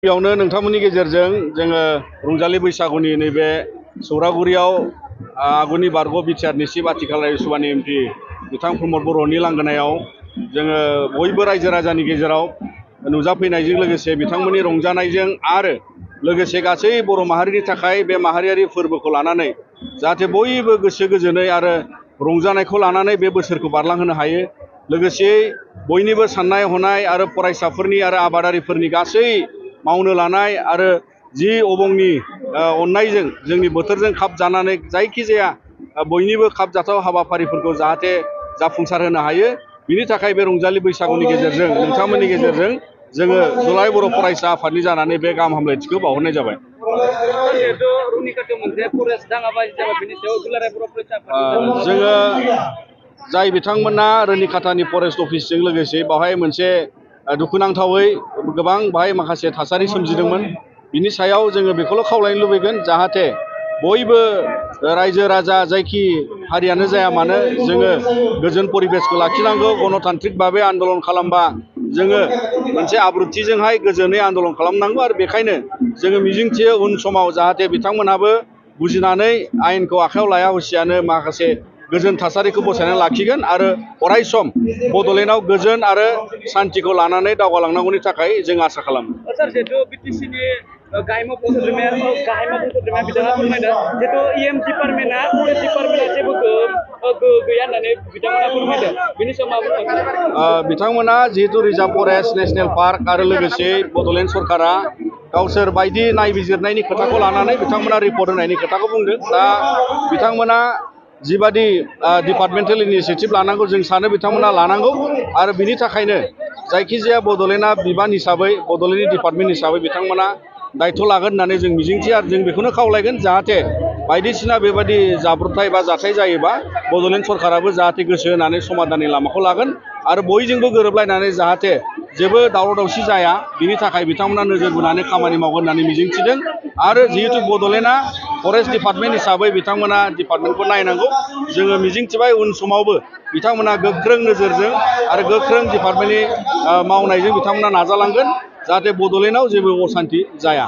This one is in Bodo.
बेयावनो नोंथांमोननि गेजेरजों जोङो रंजालि बैसागुनि नैबे सौरागुरियाव आगुनि बारग' बिटिआरनि चिफ आथिखाल रायजोसभानि एमपि बिथां प्रमद बर'नि लांगोनायाव जोङो बयबो रायजो राजानि गेजेराव नुजाफैनायजों लोगोसे बिथांमोननि रंजानायजों आरो लोगोसे गासै बर' माहारिनि थाखाय बे माहारियारि फोरबोखौ लानानै जाहाथे बयबो गोसो गोजोनै आरो रंजानायखौ लानानै बे बोसोरखौ बारलांहोनो हायो। लोगोसे बयनिबो साननाय हनाय आरो फरायसाफोरनि आरो आबादारिफोरनि गासै मावनो लानाय आरो जि अबंनि अननायजों जोंनि बोथोरजों खाब जानानै जायखिजाया बयनिबो खाब जाथाव हाबाफारिफोरखौ जाहाथे जाफुंसार होनो हायो। बिनि थाखाय बे रंजालि बैसागुनि गेजेरजों नोंथांमोननि गेजेरजों जोङो दुलाराय बर' फरायसा आफादनि जानानै बे गाहाम हामलायथिखौ बावहरनाय जाबाय। जोङो जाय बिथांमोना रुनिकाटानि फरेस्ट अफिसजों लोगोसे बावहाय मोनसे दुखुनांथावै गोबां बाहाय माखासे थासारि सोमजिदोंमोन। बिनि सायाव जोङो बेखौल' खावलायनो लुबैगोन जाहाथे बयबो रायजो राजा जायखि हारियानो जाया मानो जोङो गोजोन परिबेसखौ लाखिनांगौ। गणतान्त्रिक भाबै आन्दलन खालामबा जोङो मोनसे आब्रुथिजोंहाय गोजोनै आन्दलन खालामनांगौ आरो बेखायनो जोङो मिजिंथियो उन समाव जाहाथे बिथांमोनहाबो बुजिनानै आयेनखौ आखायाव लाया हसियानो माखासे गोजोन थासारिखौ बसायनानै लाखिगोन आरो अराय सम बड'लेण्डआव गोजोन आरो सान्थिखौ लानानै दावगालांनांगौनि थाखाय जों आसा खालामो। बिथांमोना जिहेतु रिजार्भ फरेस्ट नेशनेल पार्क आरो लोगोसे बड'लेण्ड सरकारा गावसोर बायदि नायबिजिरनायनि खोथाखौ लानानै बिथांमोना रिपर्ट होनायनि खोथाखौ बुंदों। दा बिथांमोना जिबादि डिपार्टमेन्टेल इनिसियेटिभ लानांगौ जों सानो बिथांमोना लानांगौ आरो बिनि थाखायनो जायखिजाया बड'लेण्डआ बिबान हिसाबै बड'लेण्डनि डिपार्टमेन्ट हिसाबै बिथांमोना दायथ' लागोन होननानै जों मिजिंथियो आरो जों बेखौनो खावलायगोन जाहाथे बायदिसिना बेबादि जाब्रबथाय बा जाथाय जायोबा बड'लेण्ड सरकाराबो जाहाथे गोसो होनानै समाधाननि लामाखौ लागोन आरो बयजोंबो गोरोबलायनानै जाहाथे जेबो दावराव दावसि जाया बिनि थाखाय बिथांमोना नोजोर बोनानै खामानि मावगोन होननानै मिजिंथिदों। आरो जिहेतु बड'लेण्डआ फरेस्ट डिपार्टमेन्ट हिसाबै बिथांमोना डिपार्टमेन्टखौ नायनांगौ। जोङो मिजिंथिबाय उन समावबो बिथांमोना गोख्रों नोजोरजों आरो गोख्रों डिपार्टमेन्टनि मावनायजों बिथांमोना नाजालांगोन जाहाथे बड'लेण्डआव जेबो असान्थि जाया।